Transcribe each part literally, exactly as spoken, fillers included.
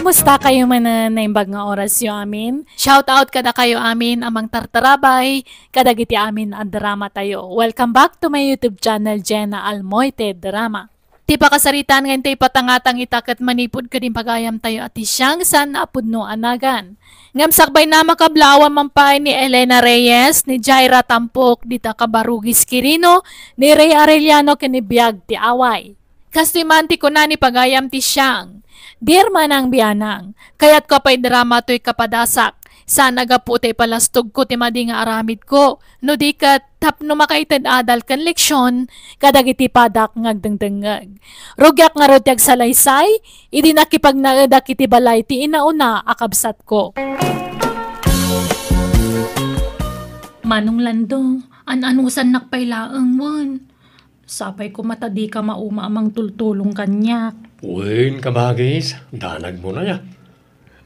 Kumusta kayo manen naimbag nga orasyo amin? Shout out kadakayo amin a mangtartarabay kadagiti amin a drama tayo. Welcome back to my YouTube channel, Jenna Almoite Drama. Ti pakasaritaan nga intay patangatang ita ket manipud ken impagayam tayo a ti siang saan a pudno a nagan. Ngem sakbay na makablawan man pay ni Elena Reyes, ni Jaira Tampok, dita Kabarugis Quirino, ni Ray Arellano ken ni Biag ti Away. Kastoy man ti kuna ni pagayam ti siang, "Dear Manang Bianang, kayatko a paidrama toy kapadasak. Saan a gapu ti ipalastogko ti madi nga aramidko, no di ket tapno makaited adal ken leksion kadagiti padak nga agdengdengngeg. Rugiak ngarud ti agsalaysay, idi nakipagnaedak iti balay ti inauna a kabsatko." Manong Lando, an-anusannak pay laeng wen. Sapay koma ta dika mauma a mangtultulong kaniak. Wen, kabagis, danagmo na ya.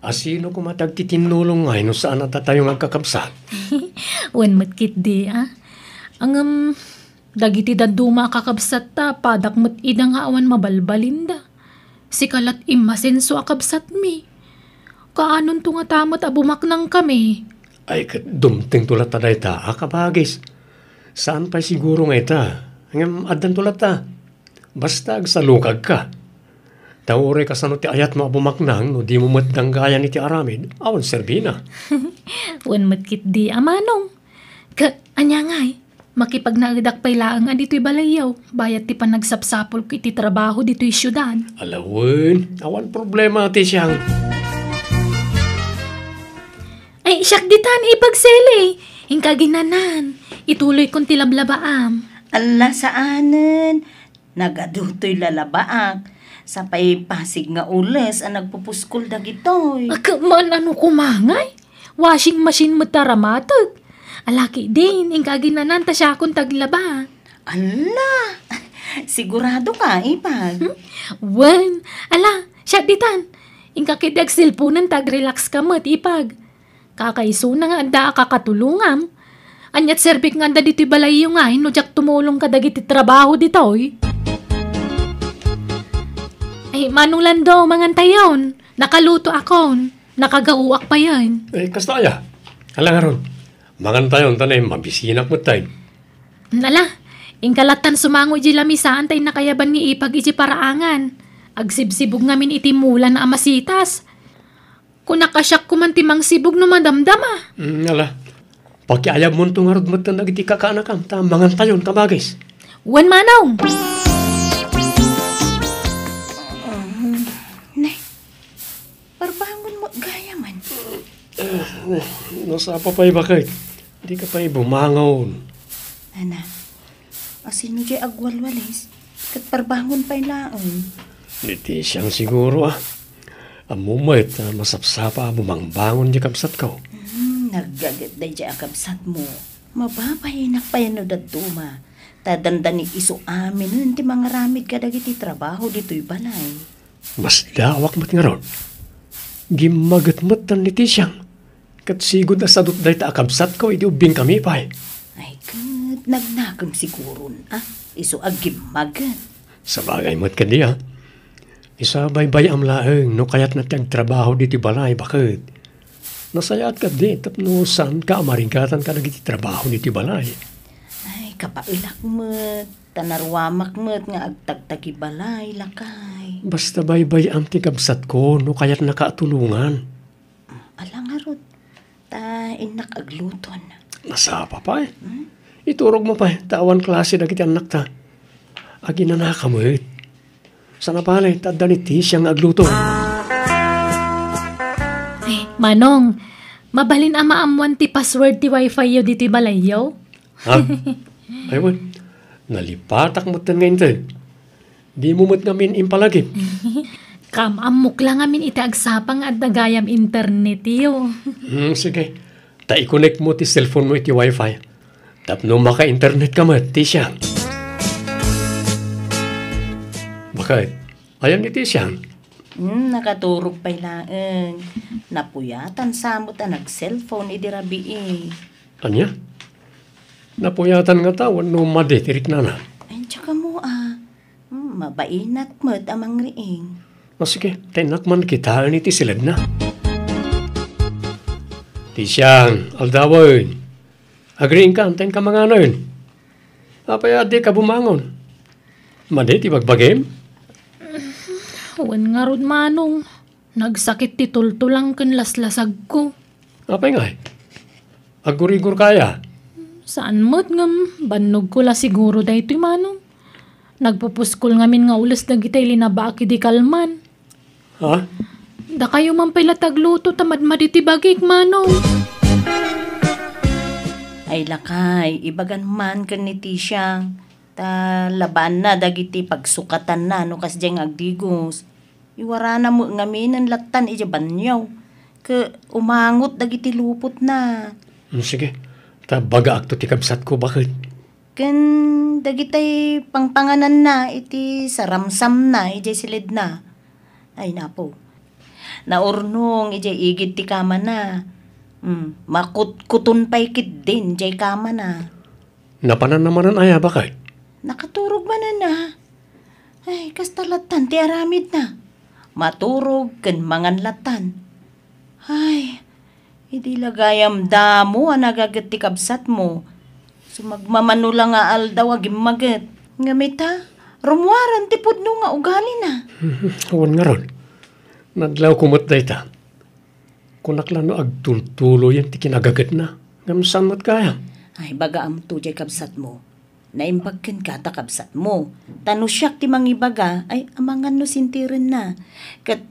A sino koma ti agtitinnulong ngay no saan a datayo nga agkakabsat? Wen met ketdi, a. Ngem, dagiti dadduma a kakabsatta, padak met ida nga awan mabalbalinda. Sika lat immasenso a kabsatmi. Kaanonto ngata met a bumaknangkami? Ay, ket dumtengto latta dayta a kabagis. Saan pay siguro nga ita, ngem addanto latta. Basta agsalukagka. Ta uray kasano ti ayatmo a bumaknang no dimo met danggayan iti aramid, awan serbina. Wen met ketdi a manong. Ka, ania ngay? Makipagnaedak pay laeng a ditoy balayyo, bayat ti panagsapsapulko iti trabaho ditoy siudad. Ala wen, awan problema ti siang. Ay, siak ditan, Ipag Sele. Inka aginanan. Ituloykon ti lablabaam. Ala, saanen. Nagadu toy lalabaak. Sapay pasig nga ules a nagpupuskol dagitoy. Agka man ano koma ngay? Washing machine met ta ramateg. Ala ketdin, inka aginanan ta siakon ti aglaba. Ala! Sigurado ka, Ipag? Hmm? Wen. Ala, siak ditan. Inka ketdi agselponen ta agrelax ka met, Ipag. Kakaisuna nga adda a kakatulongam. Ania ti serbik nga adda ditoy balayyo ngay no diak tumulong kadagiti trabaho ditoy? Ay, Manong Lando, mangantayon. Nakalutoakon. Nakagaoak payen. Eh, kasta aya? Ala ngarud. Mangantayon, ta ne, mabisinak met tayo. Ala, inka lattan sumango iti lamisaan ta innakayaban ni Ipag iti paraangan. Agsibsibog ngamin iti mulana a masitas. Kunak a siak koman ti mangsibog no madamdama. Mm, ala. Pakiayabmonto ngarud metten dagiti kakaanakam, ta mangantayon, kabagis. Wen, Manong! Mm, ne, parbangon mo gayaman. Nasapa pay, baket? Dika pay bumangon. Ana, a sino diay agwalwalis? Ket parbangon pay laeng. Ni Tisiang siguro, a. Ammo met a masapsapa a bumangbangon diay kabsatko. Hmm, naggaget daydiay a kabsatmo. Mababainnak pay no dadduma. Ta dandani isu aminen ti mangaramid kadagiti trabaho ditoy balay. Masdaawak met ngarud. Gimmaget met ni Tisiang. Ket sigud a sadut dayta a kabsatko idi ubbingkami pay. Ay, ket nagnakem siguron, a? Isu a gimmaget. Sabagay met kadi, a? Isu a baybay-am laeng no kayatna ti agtrabaho ditoy balay, baket. Nasayaat kadi tapno saanka a marigatan kadagiti trabaho ditoy balay. Ay, kapaelak met, ta naruamak met nga agtagtagibalay, lakay. Basta baybay-am ti kabsatko no kayatnaka a tulongan. Ala ngarud, ta innak agluton. Nasapa pay. Hmm? Iturogmo pay, ta awan klase dagiti annakta. Aginanaka met. Sana pay, ta adda ni Tisia nga agluto. Ay, Manong, mabalin a maammoan ti password ti wifi yo ditoy balayyo? Ha? Ay, wen. Nalipatak metten nga inted. Dimo met ngamin impalagip. Kaam-ammok la ngamin iti agsapa nga adda gayam internet yo. Hmm, sige. Ta i-connect mo ti cellphone mo iti wifi. Tapno maka-internet ka met, Tisia. Baket, ayan ni Tisia? Hmm, nakaturog pay laeng. Napuyatan sa met a nag-cellphone idi rabii. Ania? Napuyatan ngata wenno madi ti riknana? Ay, diak ammo, a. Hmm, mabainak met a mangriing. O sige, ta innak man kitaen iti siledna. Ti siang, aldawen. Agriingka, antayin ka manganen. Apay a dika bumangon? Madi ti bagbagim? Wen ngarud, Manong. Nagsakit ti tultulang ken laslasagko. Apay ngay? Aggurigor kaya? Saan met ngem, bannogko la siguro daytoy, Manong. Nagpupuskol ngamin nga ules dagitay linabaak idi kalman. Ha? Dakayo man pay la ti agluto ta madmadi ti bagik, Manong. Ay, lakay, ibagan man ken ni Tisiang, ta labaanna dagiti pagsukatanna no kasdiay nga agdigos. Iwarana met ngaminen lattan idiay banio, ket umangot dagiti lupotna. Mm, sige, ta bagaakto ti kabsatko, baket. Ken dagitay pangpangananna iti saramsamna idiay siledna. Ay, napo. Naurnong idiay igid ti kamana. Mm, makutkuton pay ketdin diay kamana. Napananna manen aya, baket? Nakaturog manen a. Ay, kasta lattan ti aramidna. Maturog ken mangan lattan. Ay, idi la gayam damo a nagaget ti kabsatmo. Sumagmamano la nga aldaw a gimmaget. Ngem ita, rummuaren ti pudno nga ugalina. Wen ngarud, nadlawko met dayta. Kunak la no agtultuloyen ti kinagagetna, ngem saan met gayam? Ay, bagaamto diay kabsatmo. Naimbag kenka ta kabsatmo. Ta no siak ti mangibaga, ay, amangan no sintirenna. Ket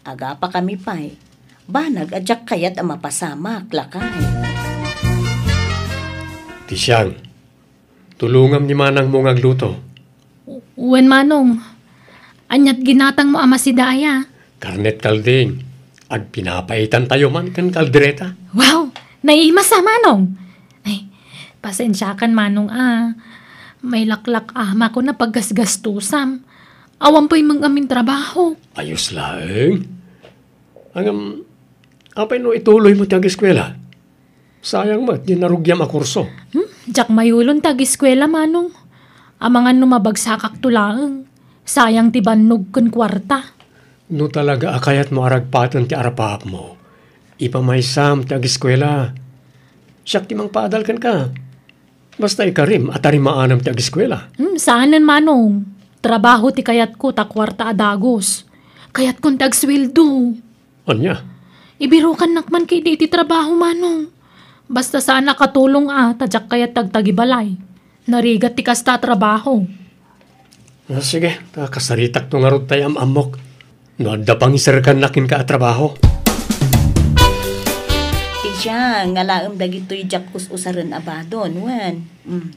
agapakami pay. Banag a diak kayat a mapasamak, lakay. Ti siang, tulongam ni manangmo nga agluto. Wen, Manong. Aniat ginatangmo a masida aya? Karnet kalding. Agpinapaitantayo man ken kaldereta. Wow! Naimas a, Manong! Ay, pasensiakan, Manong, a. Mailaklak-amako a paggasgastusam. Awan pay meng-amin trabaho. Ayos laeng. Ngem, apay no ituloymo ti ageskuela? Sayang met ti narugiam a kurso. Hmm? Diak mayulon ti ageskuela, Manong. Amangan no mabagsakakto laeng. Sayang ti bannog ken kuarta. No talaga a kayatmo a ragpaten ti arapaapmo, ipamaysam ti ageskuela. Siak ti mangpaadal kenka. Basta ikarim a tarimaanem ti ageskuela. Hmm, saanen, Manong. Trabaho ti kayatko ta kuarta a dagus. Kayatkon ti agsueldo. Ania? Ibirukannak man ketdi iti trabaho, Manong. Basta saan a katulong a, ta diak kayat ti agtagibalay. Narigat ti kasta a trabaho. Ah, sige, ta kasaritakto ngarud tay am-ammok. No adda pangiserkannak kenka a trabaho. Ti siang, alaem dagitoy diak us-usaren a badon, wen. Mm.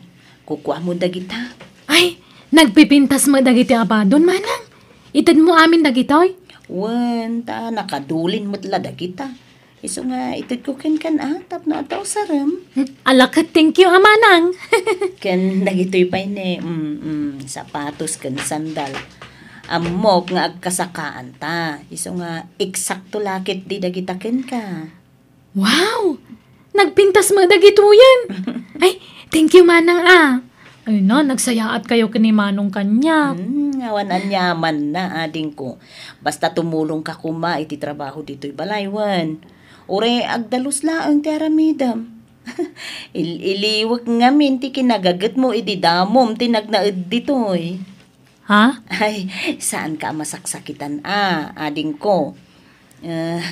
Kukuamo dagita. Ay, nagpipintas met dagiti a badon, Manang. Itedmo amin dagitoy? Wen, ta nakadulin met la dagita. Isu nga itedko kenkan a, tapno adda usarem. Hmm, ala ket thank you a, Manang. Ken dagitoy pay ne, mm, mm, sapatos ken sandal. Ammok nga agkasakaanta. Isu nga eksakto la ketdi dagita kenka. Wow! Nagpintas met dagitoyen. Ay, thank you, Manang, a. Ay na, nagsayaatkayo ken ni Manong kaniak. Hmm, awan aniamanna, adingko. Basta tumulongka koma iti trabaho ditoy balay, wen. Uray agdalus laeng ti aramidem. Il-iliwek ngamin ti kinagagetmo idi damom ti nagnaed ditoy. Ha? Ay, saanka a masaksakitan a, adingko. Eh,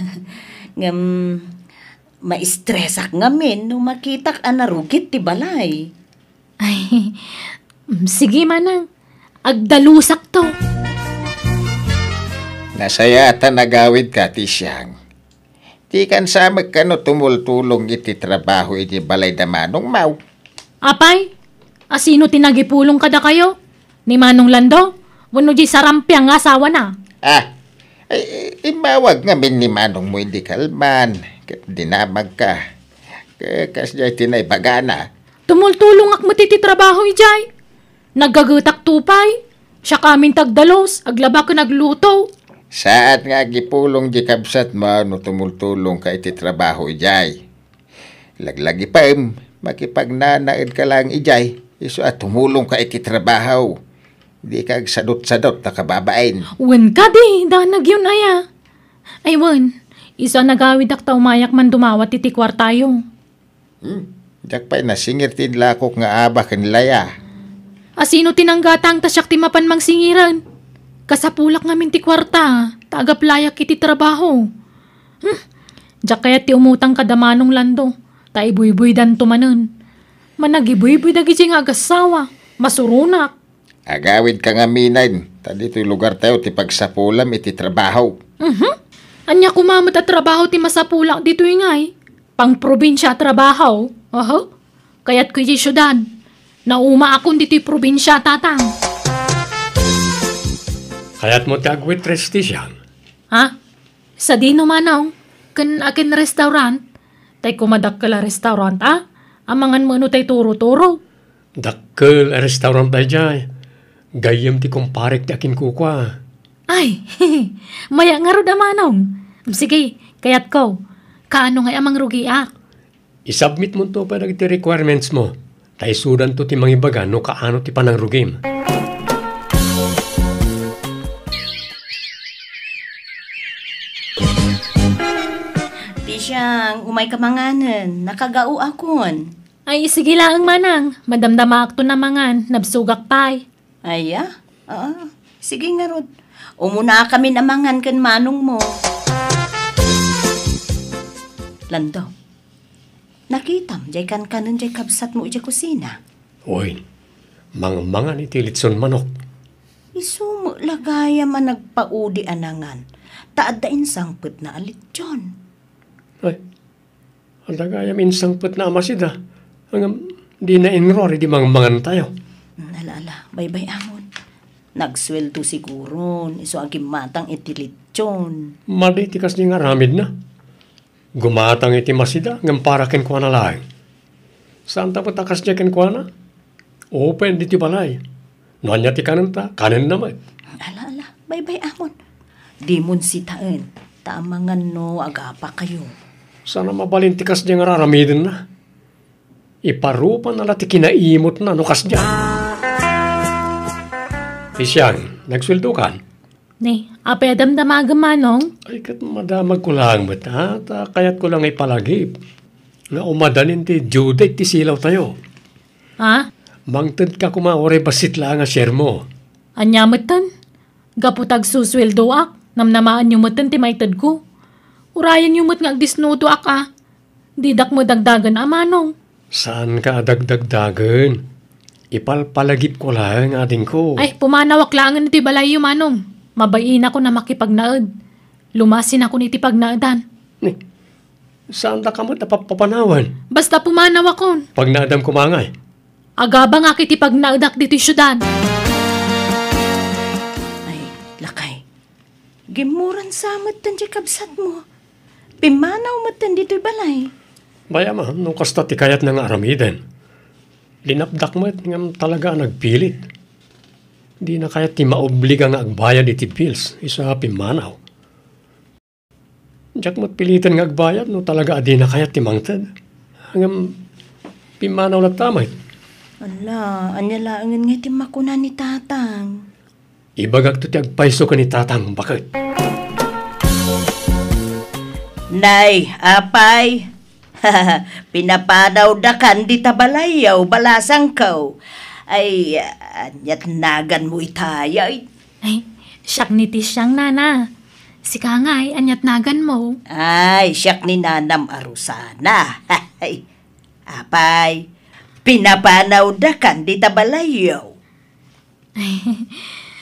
ngem, maistresak ngamin no makitak a narugit ti balay. Ay, mm, sige, Manang. Agdalusakto. Nasayaat a nagawidka, Tisiang. Dikan sa met kano tumultulong iti trabaho iti balay da Manong Mau. Apay, asino ti nagipulong kadakayo? Ni Manong Lando? Wenno diay sarampiang nga asawana? Ah, ay, immawag ngamin ni Manong Mau idi kalman, ket dinamagka. Ka-, kasdiay ti naibagana. Tumultulongak met iti trabaho idiay. Naggagetak tupay. Siak amin ti agdalus, aglaba ken agluto. Saat nga agipulong di kabsatmo no tumultulongka iti trabaho idiay. Laglagipem, makipagnanaedka laeng idiay, isu a tumulongka iti trabaho. Dika agsadutsadut ta kababain. Wen kadi, danag yun aya. Ay wen, isu a nagawidak ta umayak man dumawat iti kuartayo. Hmm, diak pay nasingir ti inlakok nga aba ken laya. Asino ti nanggatang ta siak ti mapan mangsingiran? Kasapulak ngamin ti kuarta, ta agaplayak iti trabaho. Hmm, diak kayat ti umutang kada Manong Lando, ta ibuybuydanto manen. Managibuybuy dagiti nga agassawa, masuronak. Agawidka ngaminen, ta ditoy lugartayo ti pagsapulam iti trabaho. Mhm. Ania koma met a trabaho ti masapulak ditoy ngay? Pangprobinsia a trabaho? Aha. Kayatko iti siudad. Naumaakon ditoy probinsia, Tatang. Kayatmo ti agwaitress ti siang? Ha? Sadino, Manong? Ken akin restaurant? Tay koma dakkel a restaurant, a? Amangan met no tay turo-turo. Dakkel a restaurant daydiay. Gayyem ti kumparek ti akinkukua. Ay, maya ngarud a Manong. Sige, kayatko. Kaano ngay a mangrugiak? Isubmitmonto pay dagiti requirements mo, ta isudanto ti mangibaga no kaano ti panangrugim. Ti siang, umayka manganen, nakagaoakon. Ay, sige laeng, Manang. Madamdamaakton a mangan, nabsogak pay. Aya? Ah, sige ngarud. Umunakamin a mangan ken manongmo. Lando, nakitam jay kankanen jay kabsatmo idiay kusina? Oy, mangmangan iti litson manok. Isu met la gayam a nagpaudi a nangan, ta adda insangpetna a litson. Ay, adda gayam insangpetna a masida, ngem dina inruar idi mangmangantayo. Hmm, ala, ala, baybay-amon. Nagsueldo siguron, isu a gimmatang iti litson. Madi ti kasdi nga aramidna. Gumatang iti masida, ngem para kenkuana laeng. Saanta met a kasdi kenkuana? Open ditoy balay. No ania ti kanenta, kanenna met. Ala, ala, baybay-amon. Dimon sitaen, ta amangan no agapakayo. Saan a mabalin ti kasdi nga raramidenna. Iparupana la ti kinaimutna no kasdi. Ti siang, nagsueldokan? Ne, apay a damdamagem, Manong? Ay, ket madamagko laeng met, ha? Ta kayatko la nga ipalagip nga umadanin ti due date ti silawtayo. Ha? Mangtedka koma uray bassit laeng a share mo. Ania metten? Gapu ta agsusueldoak, namnamaenyo metten ti maitedko. Urayenyo met nga agdisnudoak a. Didak madagdagen a, Manong. Saanka a dagdagdagen. Ipalpalagipko laeng, adingko. Ay, pumanawak laengen iti balayyo, Manong. Mabainakon a makipagnaed. Lumasinakon iti pagnaedan. Ni, saandaka met a papapanawen? Basta pumanawakon. Pagnaedam koma ngay? Agabangak iti pagnaedak ditoy siudad. Ay, lakay. Gimmuran sa metten ti kabsatmo. Pimmanaw metten ditoy balay. Bay-am a, no kasta ti kayatna nga aramiden. Linapdak met ngem talaga a nagpilit. Dina kayat ti maobliga nga agbayad iti bills, isu a pimmanaw. Diak met piliten nga agbayad no talaga a dina kayat ti mangted. Ngem pimmanaw latta met. Ala, ania laengen nga ti makuna ni Tatang? Ibagakto ti agpayso ken ni Tatang, baket. Nay, apay, pinapanawdakan dita balayyo, balasangko. Ay, ania't naganmo itay? Ay, siak ni Tisyang, Nana. Sika ngay, ania't naganmo? Ay, siak ni Nanam a Rosana. Ay, apay, pinapanawdakan dita balayyo.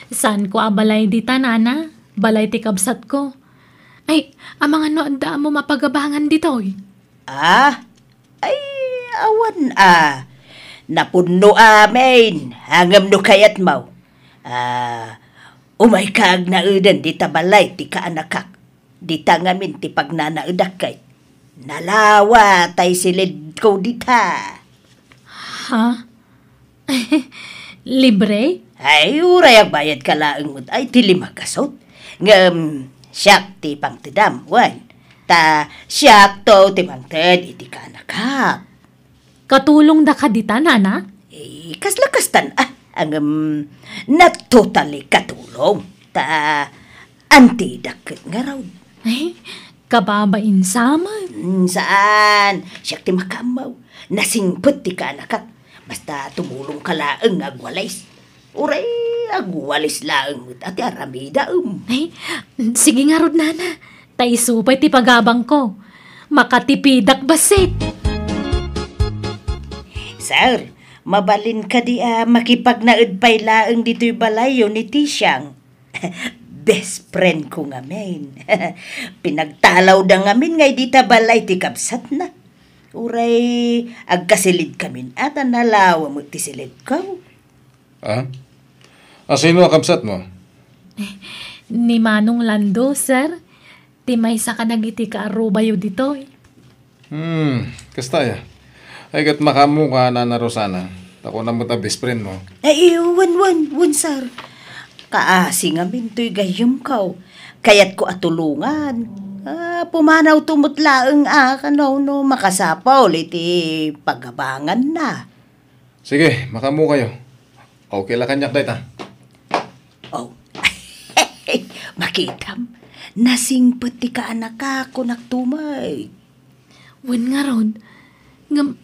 Saanko a balay dita, Nana. Balay ti kabsatko. Ay, amangan no adda a mapagabangan ditoy? Ah? Ay, awan a. Napunno amin. Ngem no kayatmo, ah, umayka agnaeden dita balay ti kaanakak. Dita ngamin ti pagnanaedak ket nalawa tay silidko dita. Ha? Libre? Ay, uray agbayadka laeng met ay ti lima gasut. Ngem siak ti pangtedam, wen. Ta siakto ti mangted iti kaanakak. Katulongdaka dita, Nana? Eh, kasla kastan, ah. Ngem, na totally katulong. Ta, antidak ket ngarud. Ay, kababain sa met. Mm, saan? Siak ti makaammo. Nasingpet ti kaanakak. Basta tumulongka laeng nga agwalis. Uray agwalis laeng met a ti aramidaem. Ay, sige ngarud, nana. Ta isu pay ti pagabangko. Makatipidak bassit. Sir, mabalin kadi a makipagnaed pay laeng ditoy balayyo ni Tisiang? Best friend ko ngamin. Pinagtalawda ngamin nga idi ta balay ti kabsatna. Uray agkasilidkamin a ta nalawa met ti silidko. Ah? A, sino a kabsatmo? Ni Manong Lando, sir. Ti maysa kadagiti kaarubayo ditoy. Hmm, kasta aya. Ay, ket makaammoka, Nana Rosana. Ta kunam met a best friend mo. Ay, wen, wen, wen, sir. Kaasi ngamin toy gayyemko. Kayatko a tulongan. Ah, pumanawto met laeng a, kano no makasapul iti pagabanganna. Sige, makaammokayo. Okay la kaniak dayta. Oh. Makitam, nasingpet ti kaanakak, kunak tumay. Wen ngarud, ngem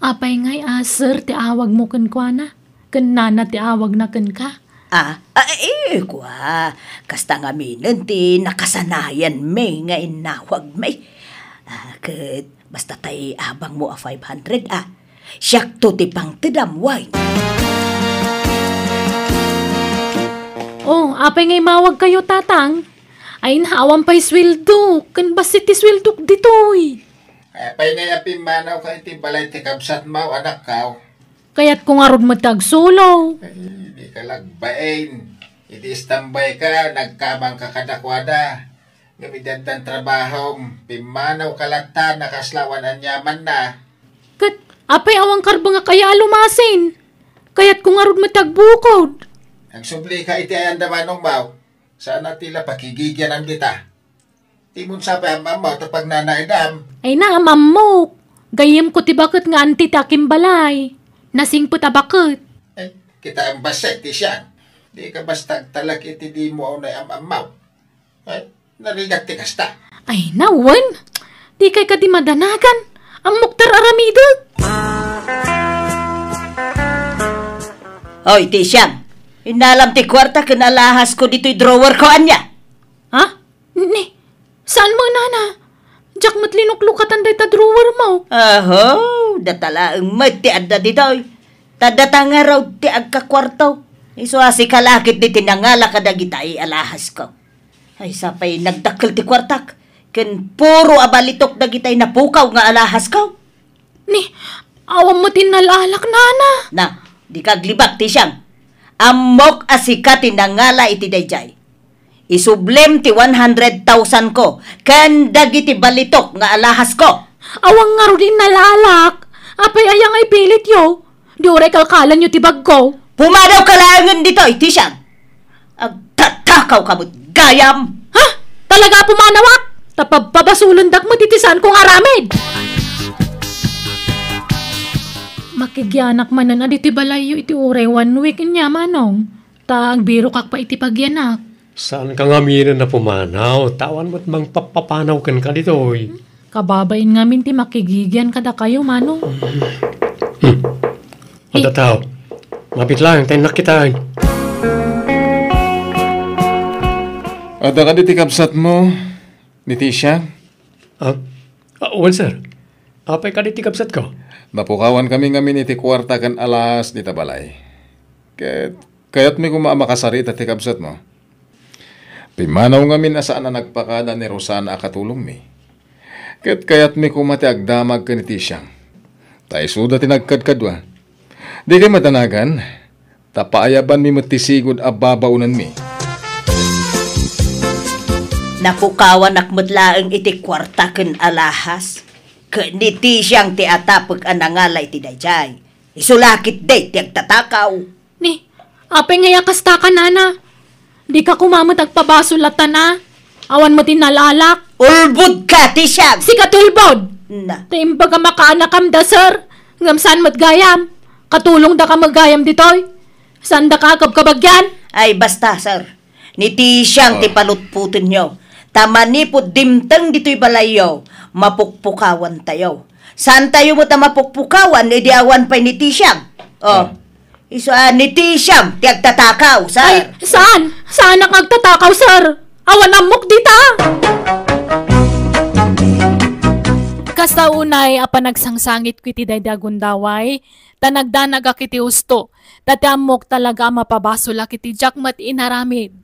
apay ngay a sir ti awagmo kenkuana? Ken nana ti awagna kenka? Ah, ah, eh, kua, kasta ngaminen ti nakasanayanmi nga innawagmi. Ah, ket basta tay abangmo a five hundred, ah. Siakto ti pangtedam, wen. Oh, apay nga imawagkayo, Tatang? Ay, awan pay sueldo. Ken bassit ti sueldok ditoy. Apay nga pimmanaw ka iti balay ti kabsatmo, anakko? Kayatko ngarud met ti agsulo. Ay, di ka lagbain. Iti istambay ka, nagkamang ka kadakuada. Ngem idi addan trabahom, pimmanaw ka latta, nakasla awan aniamanna. Ket, apay awan karbengak aya a lumasin? Kayatko ngarud met ti agbukod. Agsubli ka iti ayan da manong maw. Saan a ti la pakigigianam dita. Timon sa pay am-ammaw ta pagnanaedam. Ay na, am-ammok. Gayyemko ti baket nga anti ti akimbalay. Nasingpet a baket. Ay, kita ang basay ti siyan. Di ka basta agtalek iti di mo awnay am-ammaw. Ay, narigat ti kasta. Ay, nawen. Di kay kadi madanagan. Ammok ti ar-aramidek. Oy, ti siyan. Innalam ti kuarta ken alahas ko ditoy drawer ko, ania? Ha? Ni, saan mo, nana? Diak met linuklukatan dayta drawer mo. Aho, data laeng met ti adda ditoy. Ta data ngarud ti agkakuarto. Isu a sika la ket ti nangala kadagitay alahas ko. Ay, sapay nagdakkel ti kuartak. Ken puro a balitok dagitay napukaw nga alahas ko. Ni, awan met innal-alak, nana. Na, di ka aglibak, ti siang. Ammok a sika ti nangala iti daydiay. Isublem ti one hundred thousand ko ken dagiti balitok nga alahas ko. Awan ngarud innal-alak. Apay aya nga ipilityo? Di uray kalkalanyo ti bagko. Pumanaw ka laengen ditoy, ti siang. Agtatakaw ka met gayam! Ha? Talaga a pumanawak? Ta pabpabasolendak met iti saanko nga aramid! Makigianak manen a ditoy balayyo iti uray one week ania, manong. Ta agbirokak pay iti pagianak. Saanka ngaminen a pumanaw, ta awan met mangpappapanaw kenka ditoy. Kababain ngamin ti makigigian kadakayo, manong. Hmm. Adda tao. Mapit laeng ta innak kitaen. Adda kadi ti kabsatmo, ni Tisha? Ah? Ah, wen, sir. Apay kadi ti kabsatko? Napukawan kami ngamin iti kuarta ken alahas dita balay. Ket kayatmi koma a makasarita ti kabsatmo. Pimmanaw ngamin a saan a nagpakada ni Rosana a katulongmi. Ket kayatmi koma ti agdamag ken ni Tisiang. Ta isuda ti nagkadkadua. Dikay madanagan, ta paayabanmi met ti sigud a babaonanmi. Napukawanak met laeng iti kuarta ken alahas, ken ni Tisiang ti atapek a nangala iti daydiay. Isu la ketdi ti agtatakaw. Ni, apay ngay a kasta ka, nana? Dika koma met agpabasol latta a? Awan met innal-alak. Ulbod ka, Tisiang! Sika ti ulbod! Na. Ta imbag a makaanakam da, sir. Ngem saan met gayam. Katulongdaka met gayam ditoy. Saan daka kabkabagyan? Ay, basta, sir. Ni Tisiang ti Ah. palutpotenyo. Ta manipud dimteng ditoy balayyo, mapukpukawantayo. Saantayo met a mapukpukawan, idi awan pay ni Tisiang? Oh. Ah. Isu a ni Tisiang ti agtatakaw, sir. Ay, saan? Saan ang agtatakaw, sir? Awan ammok dita. Kasta unay a panagsangsangitko iti daydi a gundaway, ta nagdanagak iti husto, ta ti ammok talaga a mapabasolak iti diak met inaramid.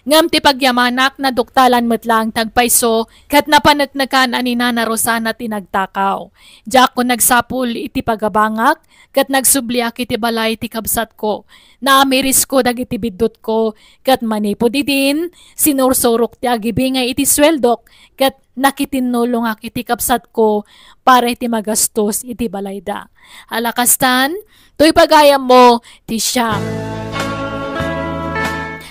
Ngem ti pagyamanak, naduktalan met laeng ti agpayso, ket napaneknekan a ni Nana Rosana ti nagtakaw. Diakon nagsapul iti pagabangak, ket nagsubliak iti balay ti kabsatko. Naamirisko dagiti biddutko, ket manipud idin, sinursurok ti agibingay iti sueldok, ket nakitinnulongak iti kabsatko para iti magastos iti balayda. Ala kastan, toy pagayammo, Tisiang.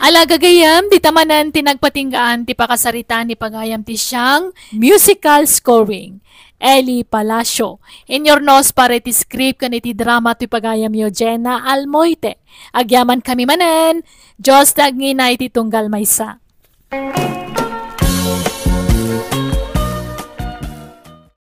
Ala gagayam, dita manen ti nagpatinggaan ti pakasaritaan ni pagayam Tisiang, musical scoring. Eli Palacio. Inurnos para iti script ken iti drama toy pagayamyo, Jenna Almoite. Agyamankami manen, Dios ti agngina iti tunggal maysa.